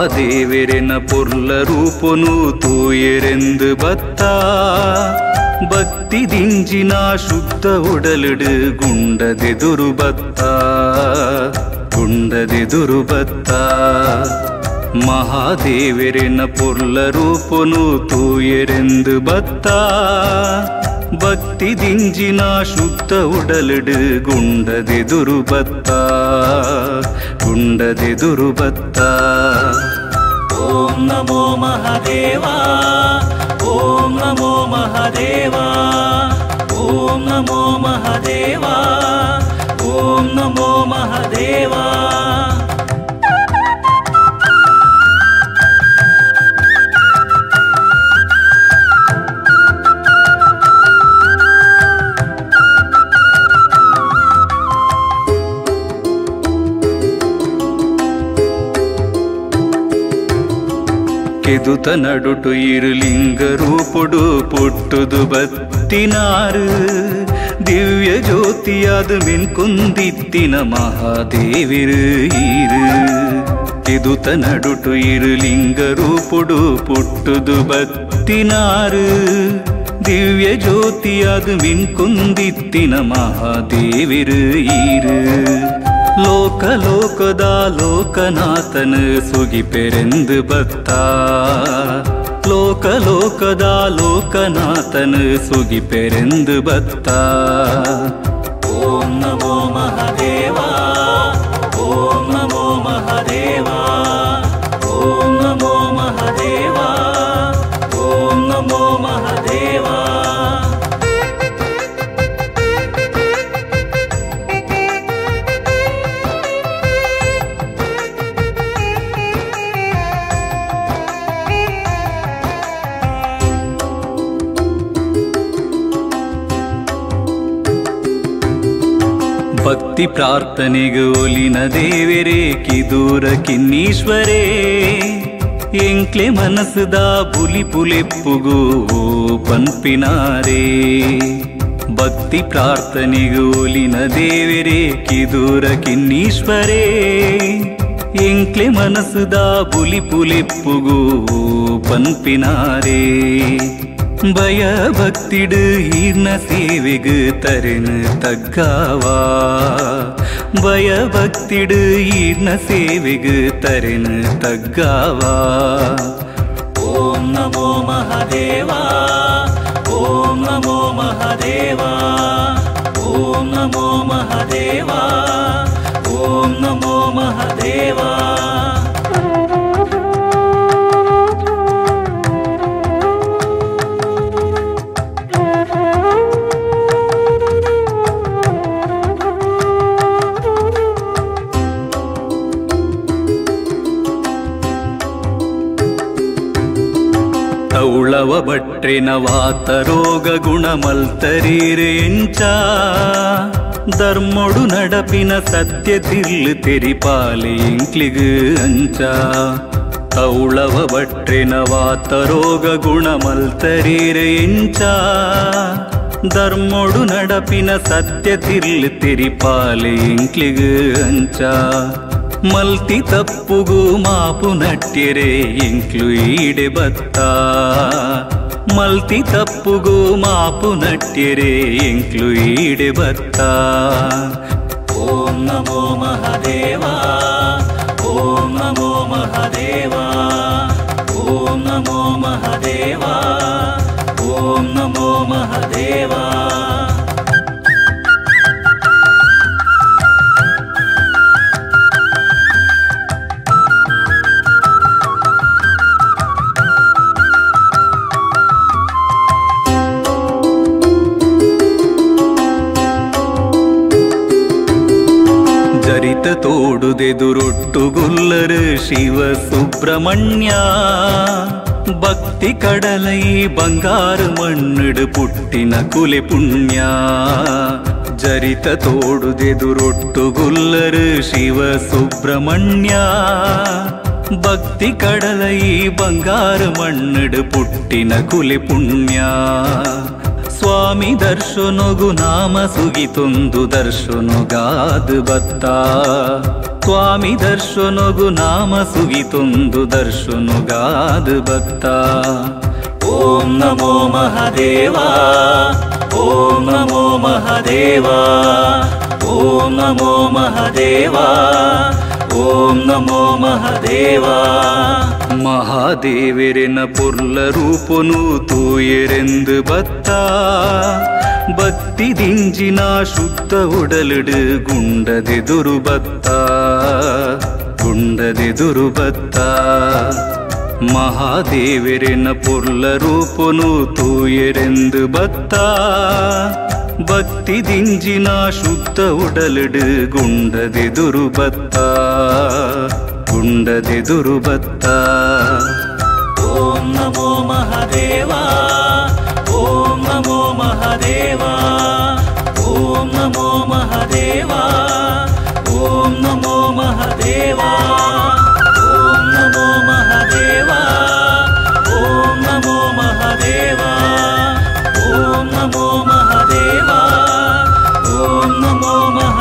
ಮಹಾದೇವರೆನ ಪೊರ್ಲ ರೂಪನು ತೂಯೆರೆಂದು ಬತ್ತ ಭಕ್ತಿ ದಿಂಜಿನ ಶುದ್ಧ ಉಡಲಿಡು ಗುಂಡದೆದುರು ಬತ್ತ ಗುಂಡದೆದುರು ಬತ್ತ ಮಹಾದೇವರೆನ ಪೊರ್ಲ ರೂಪನು ತೂಯೆರೆಂದು ಬತ್ತ ಭಕ್ತಿ ದಿಂಜಿನ ಶುದ್ಧ ಉಡಲಿಡು ಗುಂಡದೆದುರು ಬತ್ತ ಗುಂಡದೆದುರು ಬತ್ತ. ಓಂ ನಮೋ ಮಹಾದೇವಾ, ಓಂ ನಮೋ ಮಹಾದೇವಾ, ಓಂ ನಮೋ ಮಹಾದೇವಾ, ಓಂ ನಮೋ ಮಹಾದೇವಾ. ಕೆದುತ ನಡುಟು ಇರುಲಿಂಗ ರೂಪುಡು ಪುಟ್ಟುದು ಬತ್ತಿನಾರು ದಿವ್ಯ ಜ್ಯೋತಿಯಾದ ಮಿನ್ಕುಂದಿತ್ತಿನ ಮಹಾದೇವಿರು ಈರು. ಕೆದುತ ನಡುಟು ಇರುಲಿಂಗ ರೂಪುಡು ಪುಟ್ಟುದು ಬತ್ತಿನಾರು ದಿವ್ಯ ಜ್ಯೋತಿಯಾದ ಮಿನ್ಕುಂದಿತ್ತಿನ ಮಹಾದೇವಿರು ಈರು. ಲೋಕ ಲೋಕದ ಲೋಕನಾಥನ ಸುಗಿಪೆರೆಂದು ಬತ್ತ ಲೋಕ ಲೋಕದ ಲೋಕನಾಥನ ಸುಗಿಪೆರೆಂದು ಬತ್ತ. ಓಂ ನಮೋ ಮಹಾದೇವಾ, ಓಂ ನಮೋ ಮಹಾದೇವಾ, ಓಂ ನಮೋ ಮಹಾದೇವಾ, ಓಂ ನಮೋ ಮಹಾದೇವಾ. ಭಕ್ತಿ ಪ್ರಾರ್ಥನೆಗೂ ಒಲಿನ ದೇವರೇ ಕಿದೂರ ಕಿನ್ನೀಶ್ವರೇ ಎಂಕ್ಲೆ ಮನಸ್ಸುದ ಬುಲಿ ಪುಲೆಪ್ಪುಗೂ ಪನ್ಪಿನಾರೇ. ಭಕ್ತಿ ಪ್ರಾರ್ಥನೆಗೂ ಒಲಿನ ದೇವರೇ ಕಿದೂರ ಕಿನ್ನೀಶ್ವರೇ ಎಂಕ್ಲೆ ಮನಸ್ಸುದ ಬುಲಿ ಪುಲೆಪ್ಪುಗೂ ಪನ್ಪಿನಾರೇ. ಭಯ ಭಕ್ತಿಡು ಈರ್ನ ಸೇವೆಗು ತರೆನು ತಗ್ಗಾವಾ ಭಯ ಭಕ್ತಿಡು ಈರ್ನ ಸೇವೆಗು ತರೆನು ತಗ್ಗಾವಾ. ಓಂ ನಮೋ ಮಹಾದೇವಾ, ಓಂ ನಮೋ ಮಹಾದೇವಾ, ಓಂ ನಮೋ ಮಹಾದೇವಾ, ಓಂ ನಮೋ ಮಹಾದೇವಾ. ತೌಳವ ಭಟ್ರಿನ ವಾತ ರೋಗ ಗುಣಮಲ್ತರೀರೆ ಎಂಚ ಧರ್ಮೊಡು ನಡಪಿನ ಸತ್ಯ ತಿರ್ಲು ತೆರಿಪಾಲೆ ಎಂಕ್ಲಿಗು ಅಂಚ. ತೌಳವ ಭಟ್ರಿನ ವಾತ ರೋಗ ಗುಣಮಲ್ತರೀರೆ ಎಂಚ ಧರ್ಮೊಡು ನಡಪಿನ ಸತ್ಯ ತಿರ್ಲು ತೆರಿಪಾಲೆ ಎಂಕ್ಲಿಗು ಅಂಚ. ಮಲ್ತಿ ತಪ್ಪುಗು ಮಾಪು ನಟ್ಯರೆ ಎಂಕ್ಲು ಈಡೆ ಬತ್ತ ಮಲ್ತಿ ತಪ್ಪುಗು ಮಾಪು ನಟ್ಯರೆ ಎಂಕ್ಲು ಈಡೆ ಬತ್ತ. ಓಂ ನಮೋ ಮಹಾದೇವಾ, ಓಂ ನಮೋ ಮಹಾದೇವಾ, ಓಂ ನಮೋ ಮಹಾದೇವಾ, ಓಂ ನಮೋ ಮಹಾದೇವಾ. ಜರಿತ ತೋಡುದೆದುರೊಟ್ಟುಗುಲ್ಲರು ಶಿವ ಸುಬ್ರಹ್ಮಣ್ಯ ಭಕ್ತಿ ಕಡಲೈ ಬಂಗಾರು ಮಣ್ಣಿಡು ಪುಟ್ಟಿನ ಕುಲೆ ಪುಣ್ಯ. ಜರಿತ ತೋಡುದೆದುರೊಟ್ಟುಗುಲ್ಲರು ಶಿವ ಸುಬ್ರಹ್ಮಣ್ಯ ಭಕ್ತಿ ಕಡಲೈ ಬಂಗಾರು ಮಣ್ಣಿಡು ಪುಟ್ಟಿನ ಕುಲೆ ಪುಣ್ಯ. ಸ್ವ ಸ್ವಾಮಿ ದರ್ಶನೊಗು ನಾಮ ಸುಗಿತೊಂದು ದರ್ಶನೊಗಾದು ಬತ್ತ. ಸ್ವಾಮಿ ದರ್ಶನೊಗು ನಾಮ ಸುಗಿತೊಂದು ದರ್ಶನೊಗಾದು ಬತ್ತ. ಓಂ ನಮೋ ಮಹಾದೇವಾ, ಓಂ ನಮೋ ಮಹಾದೇವಾ, ಓಂ ನಮೋ ಮಹಾದೇವಾ, ಓಂ ನಮೋ ಮಹಾದೇವಾ. ಮಹಾದೇವರೆನ ಪೊರ್ಲ ರೂಪನು ತೂಯರೆಂದು ಬತ್ತ. ಭಕ್ತಿ ದಿಂಜಿನ ಶುದ್ಧ ಉಡಲಿಡು ಗುಂಡದೆದುರು ಬತ್ತ, ಗುಂಡದೆದುರು ಬತ್ತ. ಮಹಾದೇವರೆನ ಪೊರ್ಲ ರೂಪನು ತೂಯರೆಂದು ಬತ್ತ. ಭಕ್ತಿ ದಿಂಜಿನ ಶುದ್ಧ ಉಡಲಿಡು ಗುಂಡದೆದುರು ಬತ್ತ, ಗುಂಡದೆದುರು ಬತ್ತ. ಓಂ ನಮೋ ಮಹಾದೇವಾ, ಓಂ ನಮೋ ಮಹಾದೇವಾ, ಓಂ ನಮೋ ಮಹಾದೇವಾ, ಓಂ ನಮೋ ಮಹಾದೇವಾ, ಓಂ ನಮೋ ಮಹಾದೇವಾ, ಓಂ ನಮೋ ಮಹಾದೇವಾ, ಓಂ ನಮೋ ಮಹಾದೇವಾ, ಓಂ ನಮೋ ಮಹಾದೇವಾ.